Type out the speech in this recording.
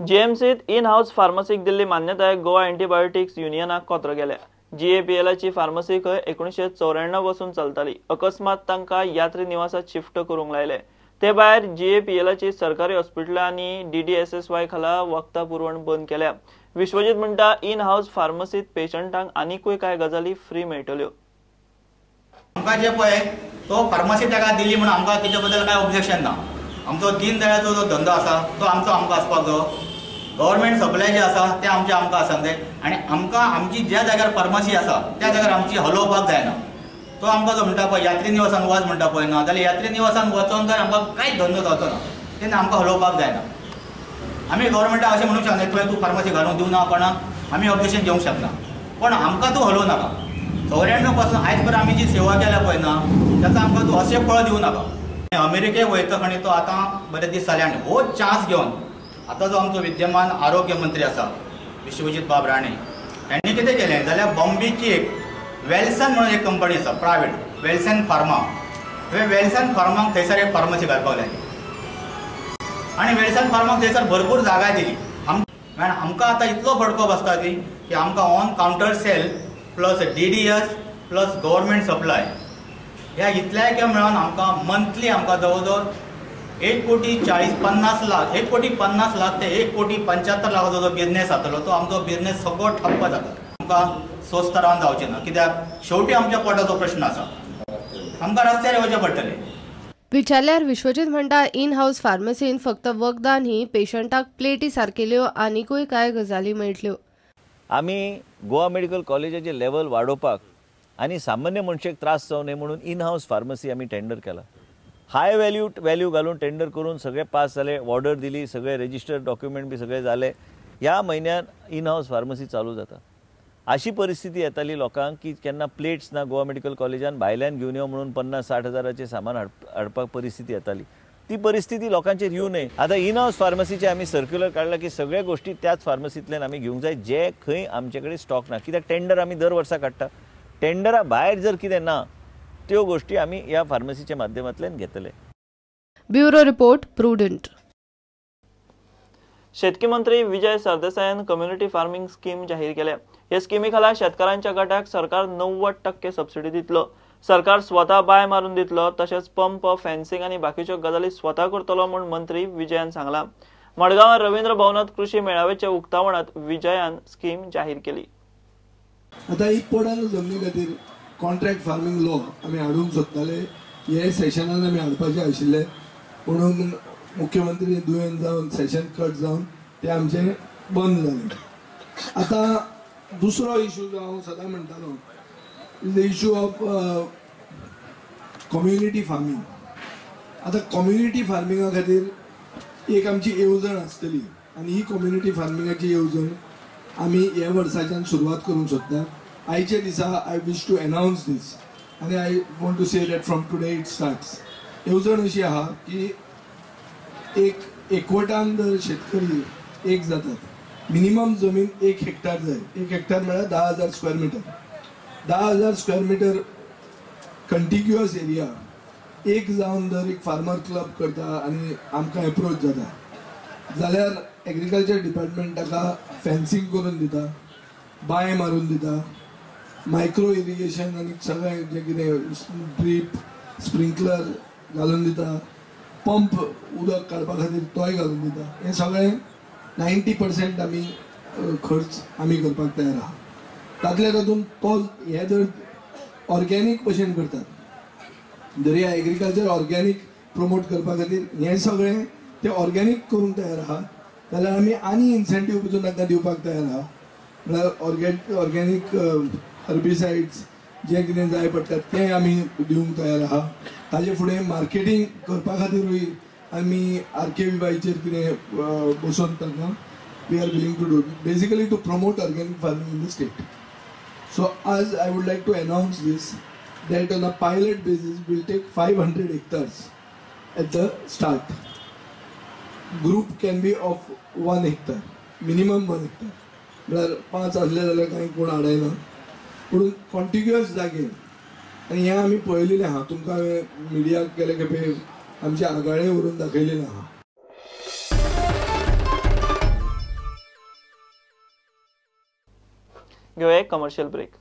जीएमसीत in house फार्मसीक दिल्ली मान्यताय Goa antibiotics युनियनाक कोत्र गेल्या. जीएपीएलाची pharmacy खंय 1994 पासून चलताली. अकस्मात तांकां यात्री निवासात शिफ्ट करूंक लायले. ते भायर जीएपीएलाची सरकारी हॉस्पिटलां आनी डीडीएसएसवाय खाला वखदां पुरवण बंद केल्या. विश्वजीत म्हणटा इन हाऊस फार्मसीत पेशंटांक आनीकूय कांय गजाली फ्री मेळटल्यो. आमकां जे पळय तो फार्मसी ताका दिली म्हणून आमकां तेजे बद्दल कांय ऑब्जेक्शन ना. आमचो दीनदयाळाचो जो धंदो आसा तो आमचो आमकां आसपाक जायो. गव्हर्मेंट सप्लाय जे आसा ते आमचे आमकां आसपाक जाय आनी आमकां आमची ज्या जाग्यार फार्मासी आसा त्या जाग्यार आमची हलोवपाक जायना. तो आमकां जो म्हणटा पळय यात्री निवासान वच म्हणटा पळय ना जाल्यार यात्री निवासान वचोन तर आमकां कांयच धंदो जावचो ना, तेन्ना आमकां हलोवपाक जायना. आमी गव्हर्मेंटाक अशें म्हणूंक शकना तुवें तूं फार्मासी घालूंक दिवना कोणाक, आमी ऑब्जेक्शन घेवंक शकना, पण आमकां तूं हलोवं नाका. 94 पासून आयज पर्यंत आमी जी सेवा केल्या पळय ना ताका आमकां तूं अशें फळ दिवं नाका. अमेरिकेक वयता खणी तो आतां बरे दीस जाले आनी हो चान्स घेवन आतां जो आमचो विद्यमान आरोग्य मंत्री आसा विश्वजीत बाब राणे हांणी कितें केलें जाल्यार बॉम्बेची एक वेल्सन म्हणून एक कंपनी आसा प्रायवेट, वेल्सन फार्मा. हे वेल्सन फार्माक थंयसर एक फार्मासी घालपाक लायली आनी वेल्सन फार्माक थंयसर भरपूर जागा दिली. आमकां आतां इतलो फटको बसता ती की आमकां on counter sale plus DDS plus government supply ह्या इतल्याय काय मेळोन आमकां मंथली आमकां जवळ जवळ 1,40-50 लाख, 1,50 लाख ते 1,75 लाखाचो जो बिजनेस जातलो तो आमचो बिजनेस सगळो ठप्प जाता. आमकां स्वस्थ रावन जावचें ना, कित्याक शेवटी आमच्या पोटाचो प्रश्न आसा, आमकां रस्त्यार येवचें पडटलें. विचारल्यार विश्वजीत म्हणटा इन हाऊस फार्मसीन फक्त वखदां न्ही पेशंटाक प्लेटी सारकेल्यो आनीकूय कांय गजाली मेळटल्यो. आमी गोवा मेडिकल कॉलेजाचे लेवल वाडोवपाक आनी सामान्य मनशेक त्रास जावं नये म्हणून इन हाऊस फार्मसी आमी टेंडर केला. हाय व्हॅल्यू व्हॅल्यू घालून टेंडर करून सगळे पास जाले, ऑर्डर दिली, सगळे रेजिस्टर्ड डॉक्युमेंट बी सगळे जाले. ह्या म्हयन्यान इन हाऊस फार्मसी चालू जाता. अशी परिस्थिती येताली लोकांक की केन्ना प्लेट्स ना गोवा मेडिकल कॉलेजान भायल्यान घेवन यो म्हणून 50-60 हजाराचें सामान हाडपाक परिस्थिती येताली. ती परिस्थिती लोकांचेर येवं नये. आतां इन हाऊस फार्मसीचें आमी सर्क्युलर काडलां की सगळ्या गोश्टी त्याच फार्मसींतल्यान आमी घेवंक जाय जे खंय आमचे कडेन स्टॉक ना, कित्याक टेंडर आमी दर वर्सा काडटा. टेंडरा भायर जर कितें ना त्यो गोश्टी आमी ह्या फार्मसीच्या माध्यमांतल्यान घेतले. Bureau report, Prudent. शेतकी मंत्री विजय सरदेसायान कम्युनिटी फार्मिंग स्कीम जाहीर केल्या. हे स्किमी खाला शेतकारांच्या गटाक सरकार 90% सबसिडी दितलो. सरकार स्वता बाय मारून दितलो, तशेंच पंप, फेन्सिंग आनी बाकीच्यो गजाली स्वता करतलो म्हूण मंत्री विजयान सांगलां. मडगांवां रवींद्र भवनांत कृशी मेळाव्याच्या उक्तावणात विजयान स्कीम जाहीर केली. आतां ही पडंग जमनी खातीर कॉन्ट्रॅक्ट फार्मींग लॉ आमी हाडूंक सोदताले, हे सेशनान आमी हाडपाचे आशिल्ले, पूण मुख्यमंत्री दुयेंत जावन सेशन कट जावन ते आमचें बंद जालें. आतां दुसरो इशू जो हांव सदां म्हणटालो is the issue of community farming. आतां कम्युनिटी फार्मिंगा खातीर एक आमची येवजण आसतली आनी ही कम्युनिटी फार्मिंगाची येवजण आमी ह्या वर्साच्यान सुरवात करूंक सोदता. आयच्या दिसा I wish to announce this आनी I want to say that from today it starts. येवजण अशी आहा की एक एकवटान जर शेतकरी एक जातात, मिनिमम जमीन 1 हेक्टर जाय. 1 हेक्टर म्हळ्यार 10,000 square metre. 10,000 square metre contiguous area एक जावन जर एक फार्मर क्लब करता आनी आमकां एप्रोच जाता जाल्यार एग्रीकल्चर डिपार्टमेंट ताका फेन्सिंग करून दिता, बांय मारून दिता, मायक्रो इरिगेशन आनी सगळें जें कितें ड्रीप स्प्रिंकलर घालून दिता, पंप उदक काडपा खातीर तोय घालून दिता. हें सगळें 90% आमी खर्च आमी करपाक तयार आहा. तातल्या तातूंत तो हे जर ऑर्गेनीक भशेन करतात, जरी एग्रीकल्चर ऑर्गेनीक प्रमोट करपा खातीर हें सगळें ते ऑर्गेनीक करूंक तयार आहा जाल्यार आमी आनी इन्सेंटीव पसून तांकां दिवपाक तयार आहा. म्हळ्यार ऑर्गेनीक हर्बिसायड्स जें कितें जाय पडटा तें आमी दिवंक तयार आहा. ताजे फुडें मार्केटींग करपा खातीरूय आमी आर के व्ही वायचेर कितें बसोवन तांकां we are willing to do, basically to promote organic farming in the state. So आज I would like to announce this that on a pilot basis we'll take 500 hectares at the start. Group can be of 1 hectare, minimum 1 hectare. म्हळ्यार 5 आसले जाल्यार कांय कोण आडायना, पूण कॉन्टिग्युअस जागेर. आनी हें आमी पळयलेलें आहा, तुमकां हांवें मिडियाक गेले खेपे आमचे आगाळे व्हरून दाखयलेलें आहा. घेवया एक कमर्शियल ब्रेक.